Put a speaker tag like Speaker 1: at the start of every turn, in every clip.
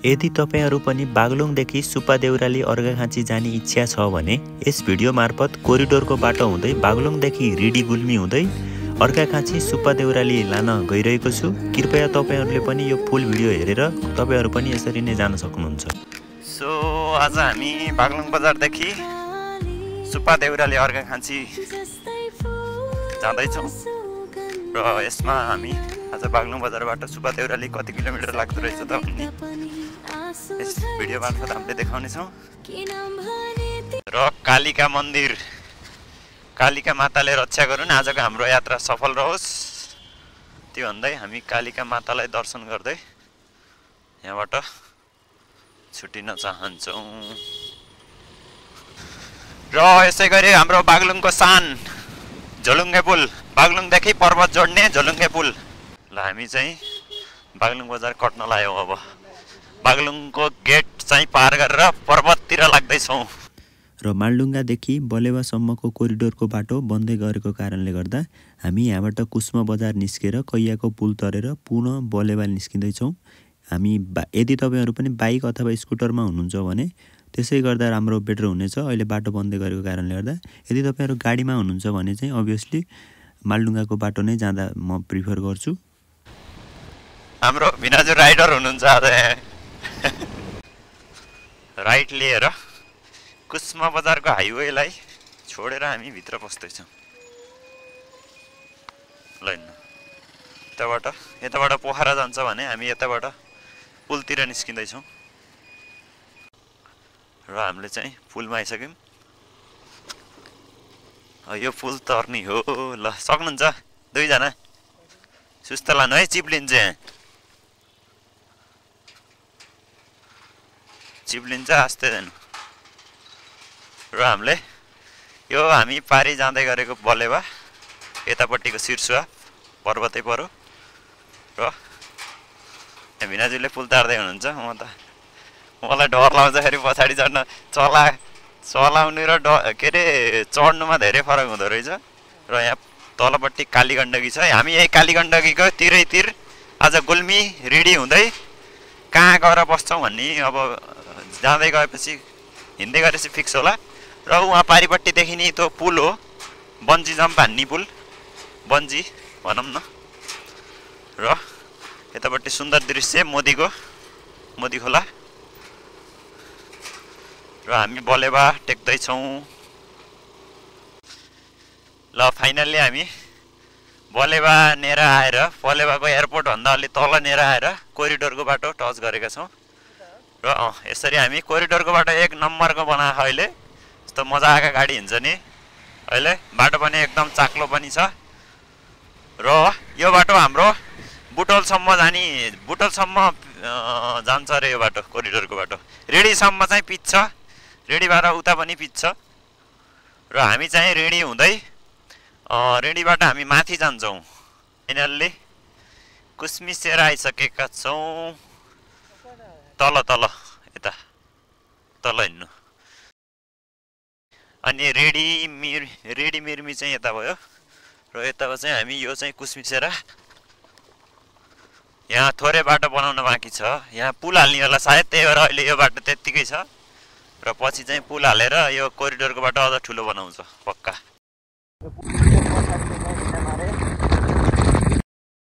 Speaker 1: यदि तपाईहरु पनि बागलुङदेखि सुप्पा देउराली अर्घाखाँची जाने इच्छा छ भने यस भिडियो मार्फत कोरिडोरको बाटो हुँदै बागलुङदेखि रिडी गुल्मी हुँदै अर्घाखाँची सुप्पा देउराली लान गइरहेको छु। कृपया तपाईहरुले पनि यो फुल भिडियो हेरेर तपाईहरु पनि यसरी नै जान सक्नुहुन्छ। सो आज हामी बागलुङ बजारदेखि सुप्पा देउराली अर्घाखाँची जाँदै छौं र यसमा हामी आज बागलुङ बजारबाट सुप्पा देउराली कति किलोमिटर लाग्दो रहेछ त भन्ने यस भिडियो मार्फत हामीले देखाउने छौं। र कालिका मन्दिर, कालिका माताले रक्षा गरुन्, आजको हाम्रो यात्रा सफल रहोस् त्यो भन्दै हामी कालिका मातालाई दर्शन गर्दै यहाँबाट छुटिन चाहन्छौं। र यसैगरी हाम्रो बागलुङको सान झोलुङ्गे पुल, बागलुङदेखि पर्वत जोड्ने झोलुङ्गे पुल ल हामी चाहिँ बागलुङ बजार कट्न लाग्यौं। अब बागलुङको गेट चाहिँ पार गरेर पर्वततिर लाग्दै छौं। र मालडुङ्गादेखि बलेवासम्मको कोरिडोरको बाटो बन्दै गरेको कारणले गर्दा हामी यहाँबाट कुस्मा बजार निस्केर कैयाको पुल तरेर पुनः बलेवा निस्किँदै छौं। हामी यदि तपाईहरु पनि बाइक अथवा स्कुटरमा हुनुहुन्छ भने त्यसै गर्दा राम्रो बेटर हुनेछ। अहिले बाटो बन्दै गरेको कारणले गर्दा यदि तपाईहरु गाडीमा हुनुहुन्छ भने चाहिँ अभियसली मालडुङ्गाको बाटो नै जाँदा म प्रिफर गर्छु। हाम्रो भिनाजु राइडर हुनुहुन्छ आज राइट लिएर कुस्मा बजारको हाइवेलाई छोडेर हामी भित्र पस्दैछौँ। ल यताबाट पोखरा जान्छ भने हामी यताबाट पुलतिर निस्किँदैछौँ र हामीले चाहिँ पुलमा आइसक्यौँ। यो पुल तर्नी हो। ल सक्नुहुन्छ दुईजना सुस्त लानु है, चिप्लिन्छ चिप्लिन्छ आस्ते जानु। र हामी पारी जाँदै गरेको बलेवा यतापट्टिको सिर्सुवा पर्वतै परो र भिनाजुले पुल तार्दै हुनुहुन्छ। मलाई डर लाग्दाखेरि पछाडि चढ्न चलाउने र के अरे चढ्नुमा धेरै फरक हुँदो रहेछ। र यहाँ तलपट्टि कालीगण्डकी छ। हामी यही कालीगण्डकीको तिरैतिर आज गुल्मी रिडी हुँदै कहाँ गएर बस्छौँ भन्ने अब जाँदै गएपछि हिँड्दै गरेपछि फिक्स होला। र उहाँ पारिपट्टि देखिने त्यो पुल हो बन्जी जम्प हान्ने पुल, बन्जी भनौँ न। र यतापट्टि सुन्दर दृश्य मोदी खोला। र हामी बलेवा टेक्दैछौँ। ल फाइनल्ली हामी बलेवा नेर आएर बलेवाको एयरपोर्ट भन्दा अलि तल नेर आएर कोरिडोरको बाटो टच गरेका छौँ। र यसरी हामी कोरिडोरको बाटो एक नम्बरको बनाएको अहिले यस्तो मजाका गाडी हिँड्छ नि। अहिले बाटो पनि एकदम चाक्लो पनि छ। र यो बाटो हाम्रो बुटोलसम्म जान्छ अरे यो बाटो, कोरिडोरको बाटो रेडीसम्म चाहिँ पिच छ, रेडीबाट उता पनि पिच छ। र हामी चाहिँ रेडी हुँदै रेडीबाट हामी माथि जान्छौँ। फाइनल्ली कुस्मिसेर आइसकेका छौँ। तल यता तल हिँड्नु। अनि रेडी मिर्मी चाहिँ यता भयो र यता चाहिँ हामी यो चाहिँ कुस्मिसेरा। यहाँ थोरै बाटो बनाउन बाँकी छ। यहाँ पुल हाल्ने होला सायद, त्यही भएर अहिले यो बाटो त्यत्तिकै छ। र पछि चाहिँ पुल हालेर यो कोरिडोरको बाटो अझ ठुलो बनाउँछ पक्का।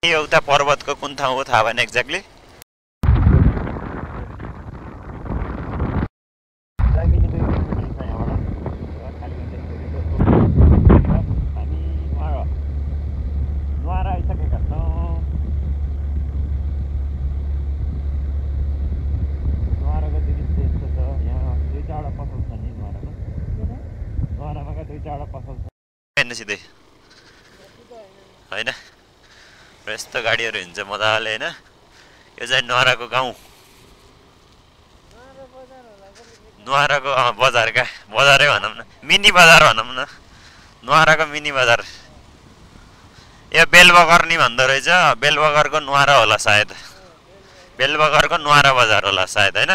Speaker 1: एउटा पर्वतको कुन ठाउँ हो थाहा भएन एक्ज्याक्टली। सिधै होइन र यस्तो गाडीहरू हिँड्छ मजाले होइन। यो चाहिँ नुहाराको गाउँ, नुहाराको बजारै भनौँ न, मिनी बजार भनौँ न, नुहाराको मिनी बजार। यो बेलबगर नि भन्दो रहेछ, बेलबगरको नुहारा होला सायद, बेलबगरको नुहारा बजार होला सायद होइन।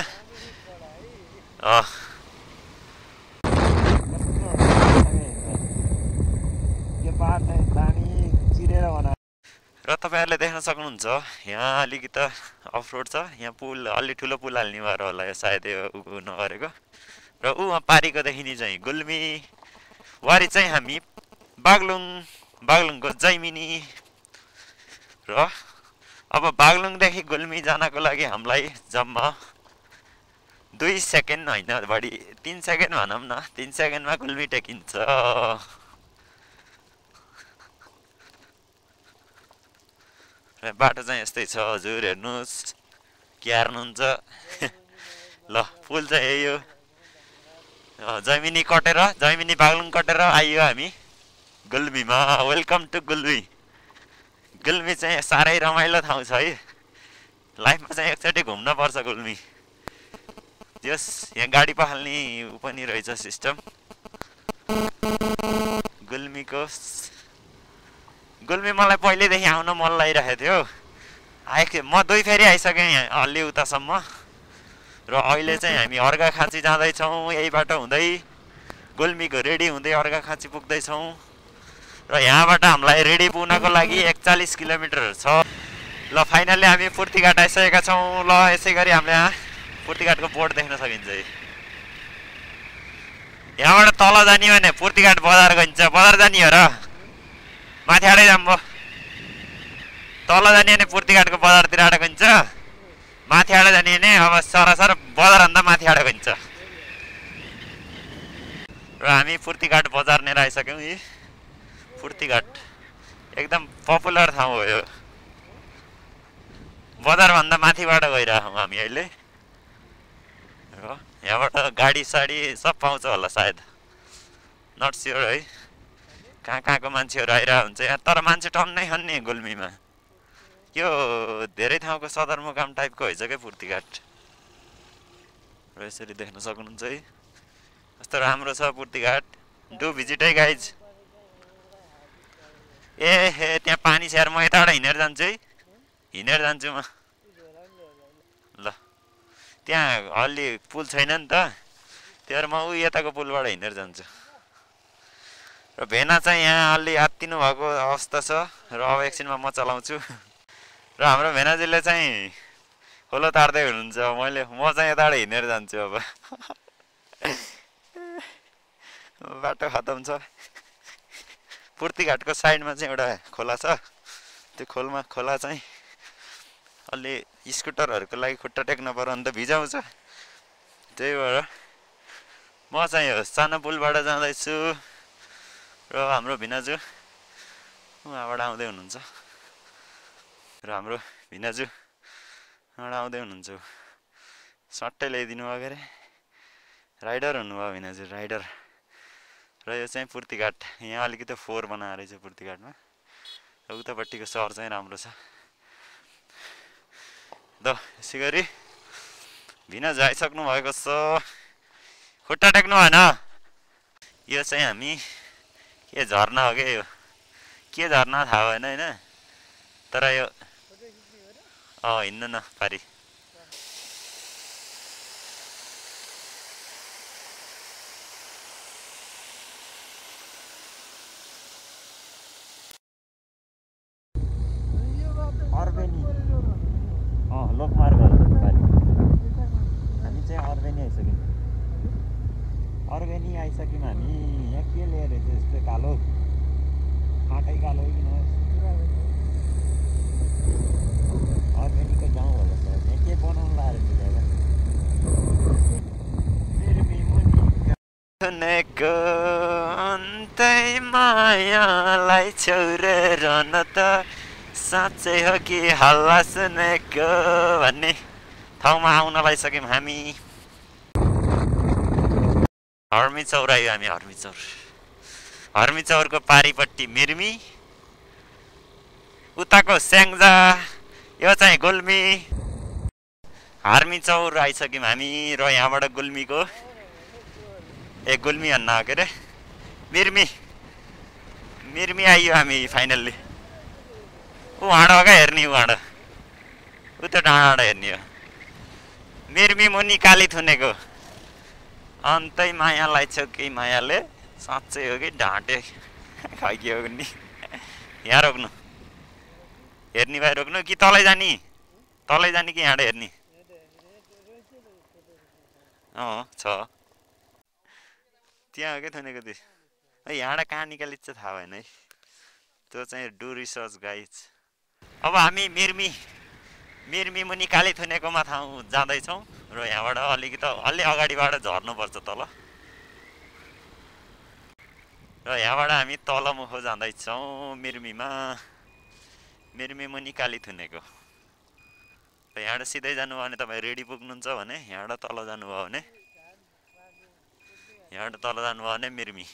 Speaker 1: र तपाईँहरूले देख्न सक्नुहुन्छ यहाँ अलिकति अफरोड छ, यहाँ पुल अलि ठुलो पुल हाल्ने भएर होला यो सायद यो उ नगरेको। र ऊ पारिको देखिने चाहिँ गुल्मी वारी चाहिँ हामी बागलुङको जैमिनी। र अब बागलुङदेखि गुल्मी जानको लागि हामीलाई जम्मा 2 सेकेन्ड होइन बढी 3 सेकेन्ड भनौँ न, 3 सेकेन्डमा गुल्मी टेकिन्छ। बाटो चाहिँ यस्तै छ हजुर, हेर्नुहोस् के हार्नुहुन्छ। ल पुल चाहिँ यही हो, जैमिनी कटेर जैमिनी बागलुङ कटेर आइयो हामी गुल्मीमा। Welcome to Gulmi. गुल्मी चाहिँ साह्रै रमाइलो ठाउँ छ है, लाइफमा चाहिँ एकचोटि घुम्न पर्छ गुल्मी। यस यहाँ गाडी पखाल्ने ऊ पनि रहेछ सिस्टम। गुल्मी मलाई पहिल्यैदेखि आउन मन लागिरहेको थियो, म 2 फेरि आइसकेँ यहाँ अलि उतासम्म। र अहिले चाहिँ हामी अर्घाखाँची जाँदैछौँ, यही बाटो हुँदै गुल्मीको रेडी हुँदै अर्घाखाँची पुग्दैछौँ। र यहाँबाट हामीलाई रेडी पुग्नको लागि 41 किलोमिटर छ। ल फाइनल्ली हामी पूर्तिघाट आइसकेका छौँ। ल यसै गरी हामीले यहाँ पूर्तिघाटको बोर्ड देख्न सकिन्छ। यहाँबाट तल जाने भने पूर्तिघाट बजार गइन्छ। बजार जाने हो र माथि आडै जाम भयो, तल जाने भने पूर्तिघाटको बजारतिर आएर गइन्छ, माथि आडै जाने भने अब सरासर बजारभन्दा माथि आएर गइन्छ। र हामी पूर्तिघाट बजार लिएर आइसक्यौँ। यी पूर्तिघाट एकदम पपुलर ठाउँ हो यो, बजारभन्दा माथिबाट गइरहेको हौँ हामी अहिले। र यहाँबाट गाडी साडी सब पाउँछ होला सायद, नट स्योर है, कहाँको मान्छेहरू आइरहेको हुन्छ यहाँ। तर मान्छे टन्नै खन्ने गुल्मीमा, यो धेरै ठाउँको सदरमुकाम टाइपको होइन क्या पूर्तिघाट। र यसरी देख्न सक्नुहुन्छ है कस्तो राम्रो छ पूर्तिघाट। डु भिजिट है गाइज। हे त्यहाँ पानी स्याहार, म यताबाट हिँडेर जान्छु है, हिँडेर जान्छु म। ल त्यहाँ अलि पुल छैन नि त, त्यही भएर म ऊ यताको पुलबाट हिँडेर जान्छु। र भेना चाहिँ यहाँ अलि आत्तिनु भएको अवस्था छ। र अब एकछिनमा म चलाउँछु। र हाम्रो भेनाजीले चाहिँ खोलो तार्दै हुनुहुन्छ, म चाहिँ यताबाट हिँडेर जान्छु। अब बाटो खतम छ। पूर्तिघाटको साइडमा चाहिँ एउटा खोला छ, त्यो खोला चाहिँ अलि स्कुटरहरूको लागि खुट्टा टेक्न पर्यो भने त भिजाउँछ। त्यही भएर म चाहिँ यो सानो पुलबाट जाँदैछु। र हाम्रो भिनाजु उहाँबाट आउँदै हुनुहुन्छ। र हाम्रो भिनाजु उहाँबाट आउँदै हुनुहुन्छ, सट्टै ल्याइदिनु भयो के अरे, राइडर हुनुभयो भिनाजु, राइडर। र यो चाहिँ पूर्तिघाट, यहाँ अलिकति फोहोर बनाएर रहेछ पूर्तिघाटमा। र उतापट्टिको सहर चाहिँ राम्रो छ। ल यसै गरी भिनाजु आइसक्नु भएको छ, खुट्टा टेक्नु भएन। यो चाहिँ हामी के झर्ना हो क्या, यो के झर्ना थाहा भएन होइन, तर यो हिँड्नु न पारी। लोकमार्गहरू छ पारी, हामी चाहिँ अर्बेनी आइसक्यौँ। अर्बेनी आइसक्यौँ हामी। यहाँ के लिएर यस्तो कालो फाटै कालो किन, अर्बेनीको गाउँ होला सर। यहाँ के बनाउनु लाग्यो जग्गा, सुनेको अन्तै मायालाई छौरेर न त साँच्चै हो कि हल्ला सुनेको भन्ने ठाउँमा आउन लागिसक्यौँ हामी। हर्मीचौर आयो हामी, हर्मीचौरको पारिपट्टि मिर्मी, उताको स्याङ्जा, यो चाहिँ गुल्मी। हर्मीचौर आइसक्यौँ हामी। र यहाँबाट गुल्मीको गुल्मी भन्न के अरे मिर्मी आइयो हामी फाइनल्ली। ऊ हाँडो क्या हेर्ने, ऊ हाँडो ऊ त्यो डाँडा हेर्ने हो। मिर्मी मुनि काली थुनेको अन्तै माया लाग्छ कि मायाले, साँच्चै हो कि ढाँटे खाइयो नि। यहाँ रोक्नु हेर्ने भाइ रोक्नु कि तलै जाने कि यहाँ हेर्ने छ त्यहाँ हो क्या थुनेको त्यो यहाँबाट कहाँ निकालिन्छ थाहा भएन है त्यो चाहिँ डु रिसर्च गाइज अब हामी मिर्मी मुनि काली थुनेकोमा ठाउँ जाँदैछौँ र यहाँबाट अलिकति अलि अगाडिबाट झर्नुपर्छ तल र यहाँबाट हामी तल मुखो जाँदैछौँ मिर्मी मुनि काली थुनेको र यहाँबाट सिधै जानुभयो भने तपाईँ रेडी पुग्नुहुन्छ भने यहाँबाट तल जानुभयो भने मिर्मी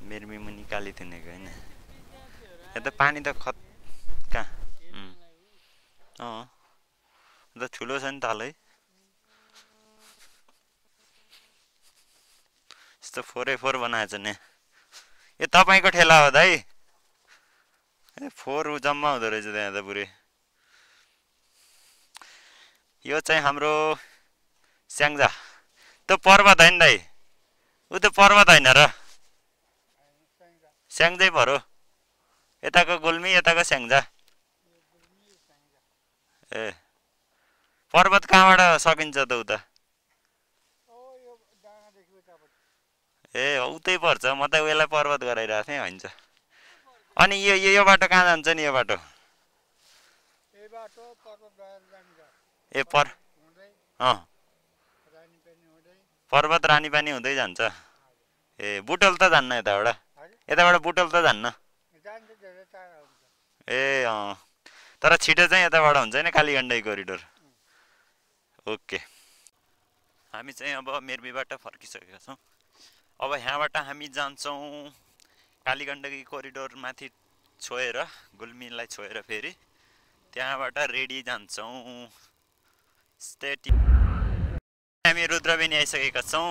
Speaker 1: मिर्मी मुनि काली थुनेको होइन यता पानी त कहाँ अन्त ठुलो छ नि तलै यस्तो 4x4 बनाएछ नि यो तपाईँको ठेला हो दाइ ए 4 जम्मा हुँदो रहेछ त्यहाँ त पुरै यो चाहिँ हाम्रो स्याङ्जा त्यो पर्वत होइन दाइ ऊ त्यो पर्वत होइन र स्याङ्जै परो यताको गुल्मी यताको स्याङ्जा ए पर्वत कहाँबाट सकिन्छ त उता ए उतै पर्छ म त उयोलाई पर्वत गराइरहेको थिएँ हुन्छ अनि यो बाटो कहाँ जान्छ नि यो बाटो ए पर्वत रानीपानी हुँदै जान्छ ए बुटोल त जान्न यताबाट बुटोल त जान्न ए तर छिटो चाहिँ यताबाट हुन्छ नि कालीगण्डै कोरिडोर ओके हामी चाहिँ अब मिर्मीबाट फर्किसकेका छौँ अब यहाँबाट हामी जान्छौँ कालीगण्डकी कोरिडोर माथि छोएर गुल्मीलाई छोएर फेरि त्यहाँबाट रेडी जान्छौँ हामी रुद्रबेनी आइसकेका छौँ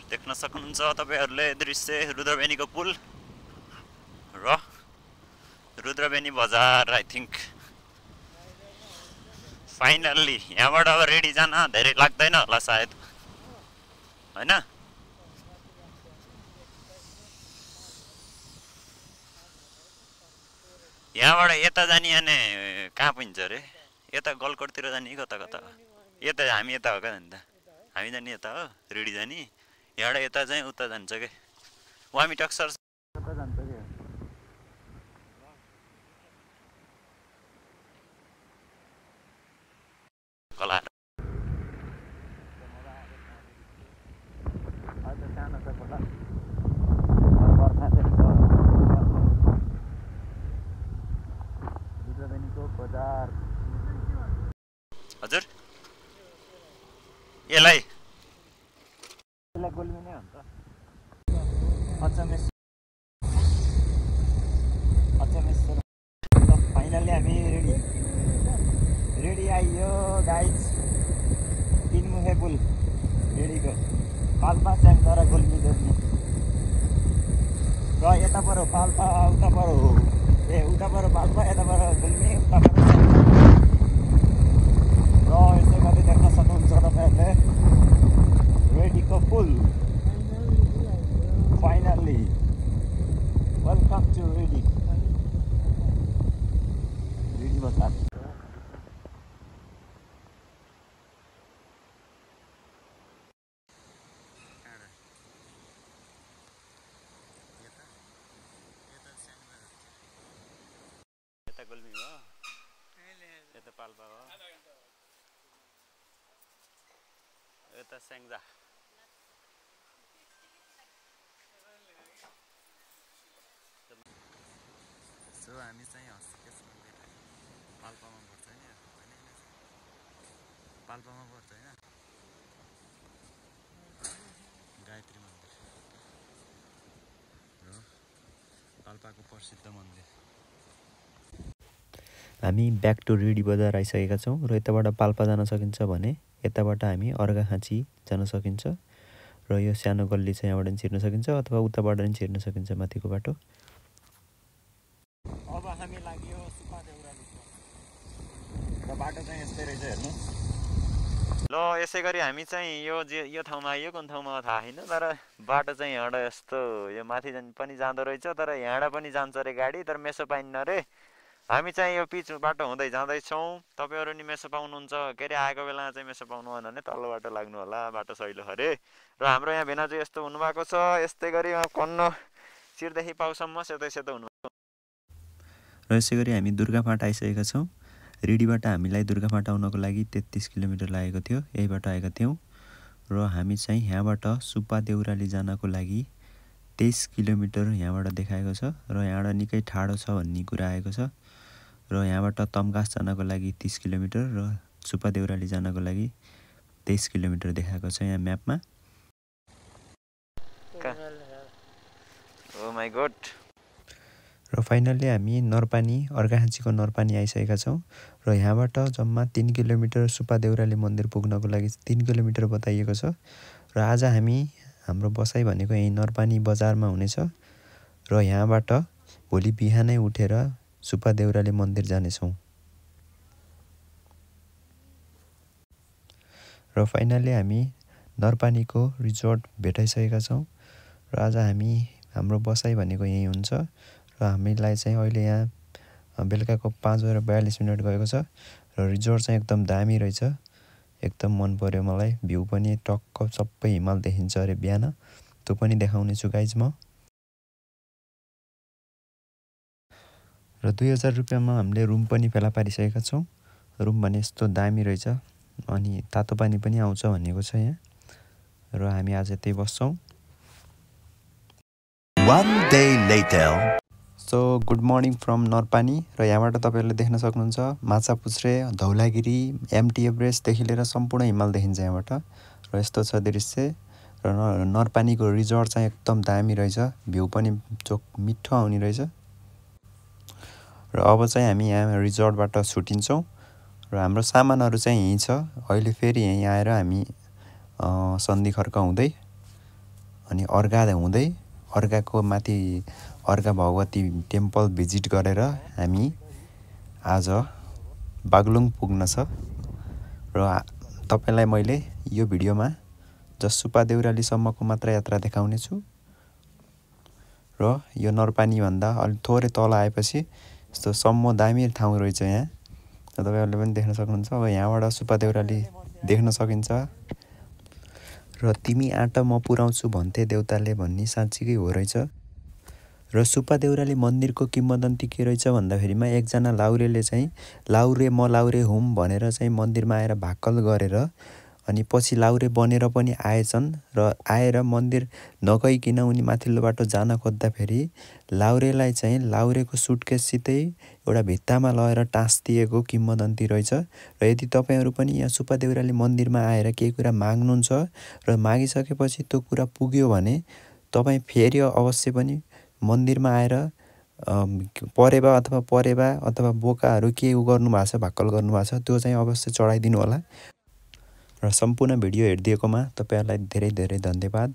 Speaker 1: देख्न सक्नुहुन्छ तपाईहरुले दृश्य रुद्रबेनीको पुल र रुद्रबेनी बजार आई थिंक फाइनल्ली यहाँबाट अब रेडी जान धेरै लाग्दैन होला सायद हैन यहाँबाट यता जाने अनि कहाँ पुग्छ रे यता गलकोटतिर जाने कता कता यता हामी यता हो नि त हामी जाने यता हो रेडी जाने यहाँबाट यता चाहिँ उता जान्छ के वामी टक्सर कता जान्छ के कला हजुर यसलाई गोल्मी नै हुन्छ फाइनली हामी रेडी आइयो गाइज तीनमुखे पुल रेडीको पाल्पा स्याङ्जा र गोल्मी देख्ने र यता पर पाल्पा उता पर उता पर पाल्पा यता पर गोल्मी उता पर र यसै गरी देख्न सक्नुहुन्छ तपाईहरुले रेडीको पुल फाइनली वेलकम टु रेडी बजार यता गोल्मी हो यता पाल्पा हो यता स्याङ्जा सो हामी चाहिँ हस्केस पाल्पामा पर्छ हैन पाल्पामा पर्छ हैन गायत्री मन्दिर र पाल्पाको प्रसिद्ध मन्दिर हामी ब्याक टु रेडी बजार आइसकेका छौँ र यताबाट पाल्पा जान सकिन्छ भने यताबाट हामी अर्घाखाँची जान सकिन्छ र यो सानो गल्ली चाहिँ यहाँबाट पनि छिर्न सकिन्छ अथवा उताबाट पनि छिर्न सकिन्छ माथिको बाटो अब हामी लाग्यो सुपा देउराली बाटो चाहिँ यस्तै रहेछ हेर्नु ल यसै गरी हामी चाहिँ यो ठाउँमा आइयो कुन ठाउँमा थाहा छैन तर बाटो चाहिँ यहाँबाट यस्तो यो माथि पनि जाँदो रहेछ तर यहाँबाट पनि जान्छ अरे गाडी तर मेसो पाइन्न रे हामी चाहिँ यो पिच बाटो हुँदै जाँदैछौँ तपाईँहरू नि मेसो पाउनुहुन्छ के अरे आएको बेलामा चाहिँ मेसो पाउनु भएन भने तल्लो बाटो लाग्नु होला बाटो सहिलो अरे र हाम्रो यहाँ भेना चाहिँ यस्तो हुनुभएको छ यस्तै गरी कन्न चिरदेखि पाउसम्म सेतै सेतो हुनु र यसै गरी हामी दुर्गाफाँट आइसकेका छौँ रेडीबाट हामीलाई दुर्गाफाँट आउनको लागि 33 किलोमिटर लागेको थियो यही बाटो आएका थियौँ र हामी चाहिँ यहाँबाट सुब्बा देउराली जानको लागि 23 किलोमिटर यहाँबाट देखाएको छ र यहाँबाट निकै ठाडो छ भन्ने कुरा आएको छ र यहाँबाट तम्घास जानको लागि 30 किलोमिटर र सुब्बा देउराली जानको लागि 23 किलोमिटर देखाएको छ यहाँ म्यापमा ओ माई गॉड र फाइनल्ली हामी नरपानी अर्घाखाँचीको नरपानी आइसकेका छौँ र यहाँबाट जम्मा 3 किलोमिटर सुब्बा देउराली मन्दिर पुग्नको लागि 3 किलोमिटर बताइएको छ र आज हामी हाम्रो बसाइ भनेको यही नरपानी बजारमा हुनेछ र यहाँबाट भोलि बिहानै उठेर सुब्बा देउराली मन्दिर जानेछौँ र फाइनल्ली हामी नरपानीको रिजोर्ट भेटाइसकेका छौँ र आज हाम्रो बसाइ भनेको यही हुन्छ र हामीलाई चाहिँ अहिले यहाँ बेलुकाको 5:42 गएको छ र रिजोर्ट चाहिँ एकदम दामी रहेछ एकदम मन पर्यो मलाई भ्यू पनि टक्क सबै हिमाल देखिन्छ अरे बिहान त्यो पनि देखाउने छु गाइज म र 2000 रुपियाँमा हामीले रुम पनि फेला पारिसकेका छौँ रुम भने यस्तो दामी रहेछ अनि तातो पानी पनि आउँछ भनेको छ यहाँ र हामी आज त्यही बस्छौँ
Speaker 2: One day later.
Speaker 1: So good morning from Narpani र यहाँबाट तपाईँहरूले देख्न सक्नुहुन्छ माछापुच्छ्रे धौलागिरी एमटी एभरेस्टदेखि लिएर सम्पूर्ण हिमाल देखिन्छ यहाँबाट र यस्तो छ दृश्य र नरपानीको रिजोर्ट चाहिँ एकदम दामी रहेछ भ्यू पनि मिठो आउने रहेछ र अब चाहिँ हामी यहाँ रिजोर्टबाट छुटिन्छौँ र हाम्रो सामानहरू चाहिँ यहीँ छ अहिले फेरि यहीँ आएर हामी सन्धि खर्क हुँदै अनि अर्घाको माथि अर्घा भगवती टेम्पल भिजिट गरेर हामी आज बागलुङ पुग्न छ र तपाईलाई मैले यो भिडियोमा सुब्बा देउरालीसम्मको मात्र यात्रा देखाउने छु र यो नरपानी भन्दा अलि थोरै तल आएपछि यस्तो सम्म दामी ठाउँ रहेछ यहाँ तपाईहरुले पनि देख्न सक्नुहुन्छ अब यहाँबाट सुब्बा देउराली देख्न सकिन्छ र तिमी आँट म पुराउँछु भन्थे देउताले भन्ने साँच्चीकै हो रहेछ र सुब्बा देउराली मन्दिरको किम्वदन्ती के रहेछ भन्दाखेरिमा एकजना लाउरेले चाहिँ लाउरे म लाउरे हुम भनेर चाहिँ मन्दिरमा आएर भाक्कल गरेर अनि पछि लाउरे बनेर पनि आएछन् र आएर मन्दिर नगइकिन उनी माथिल्लो बाटो जान खोज्दाखेरि लाउरेलाई चाहिँ लाउरेको सुटकेससितै एउटा भित्तामा लगेर टाँसिदिएको किम्वदन्ती रहेछ र यदि तपाईहरु पनि यहाँ सुब्बा देउराली मन्दिरमा आएर केही कुरा माग्नुहुन्छ र मागिसकेपछि त्यो कुरा पुग्यो भने तपाई फेरि अवश्य पनि मन्दिरमा आएर परेवा अथवा बोकाहरू के गर्नु भएको छ भाक्कल गर्नु भएको छ त्यो चाहिँ अवश्य चढाइदिनु होला र सम्पूर्ण भिडियो हेर्दिएकोमा तपाईहरुलाई धेरै धेरै धन्यवाद।